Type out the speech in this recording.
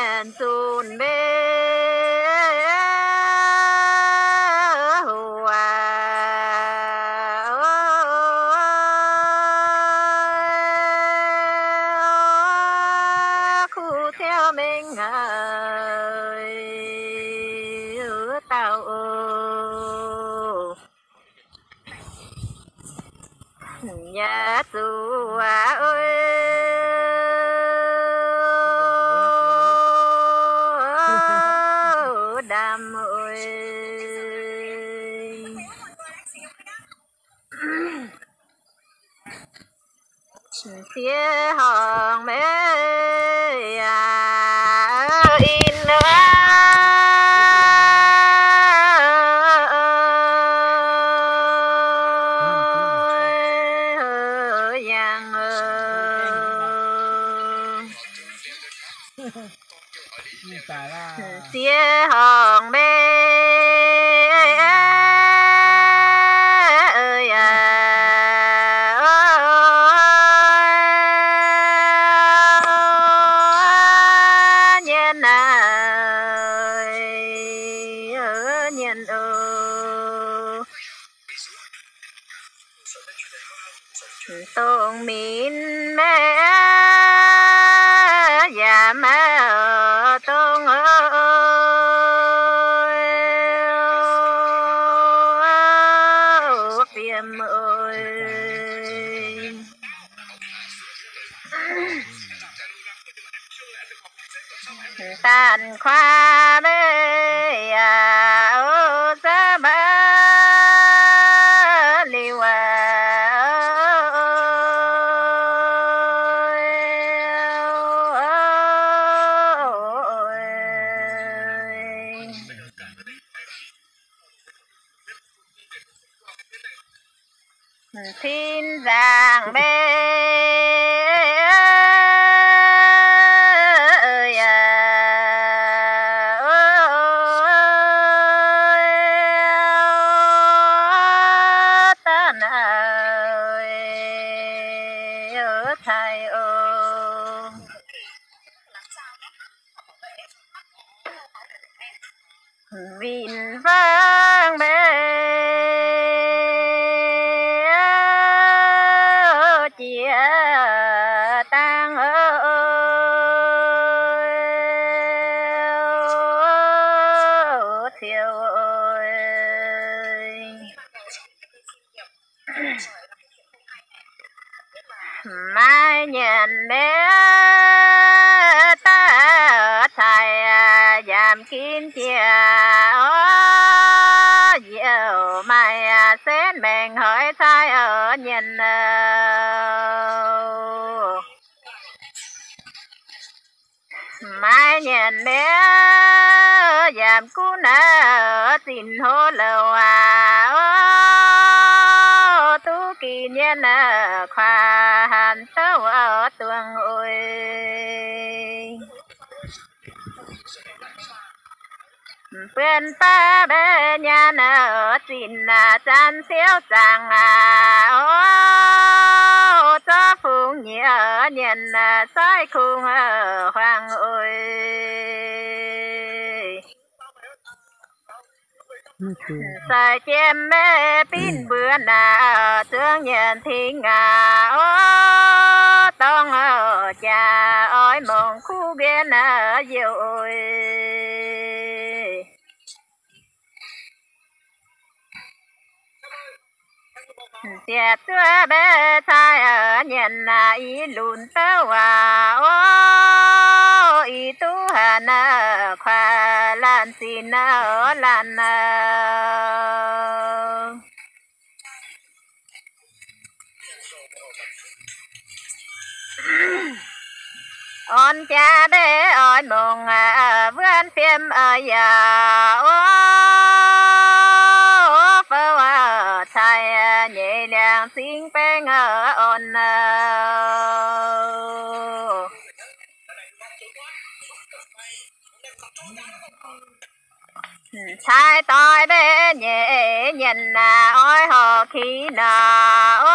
Nzunc mbe huaac, kuv ciouv mengh haic dauh oc. Yaac zuqc ndamv oc. Sieqv horngc maiv yaac in yangh. Sieqv horngc maiv yaac nyienh naaic nyienh oc. Dongh minv maiv yaac maiv dongh fiem oc. Da'kuaaiv maiv yaac za'gengh maiv liuz aqv. Cin nzaangc maiv yaac da'naaiv cai oc. Winh fangv maiv jiex dangh oc, ciouv oc. Maiv nyanc maiv daaih cai yaac ginv jiex oc. Youh maaih setv maengc hoic cai oc nyanc oc. Maiv nyanc maiv yaac gunv naaiv zinh hoz louc aac oc. Duqv gih nyanc kuaax hanc douv oc duangh oc. Buonv baav mbaeqv nyaanh zinh aac, zanc siouv zaangc aac oc. Zorqv fungx nyieqc nyanc aac, soiv kungx huaang oc. Sai jiem maiv binc mbuo naaic, zuangx nyanc tingx aac oc. Dorngx jaax oix mongc kuv mbienx youh oc. Ziepc zuoqv mbaeqv cai nyanc aac, i lunx douv waac oc. Ih duqv hanc kuaax laanh zinh oc laanh aac. Orn jaax mbaeqv oix mongc wuonv fiem yaac oc. Fouv cai nyeic liangx zingx baeng orn aac. Cai doix mbaeqv nyeic nyanc aac, oix horpc kiv naaic oc.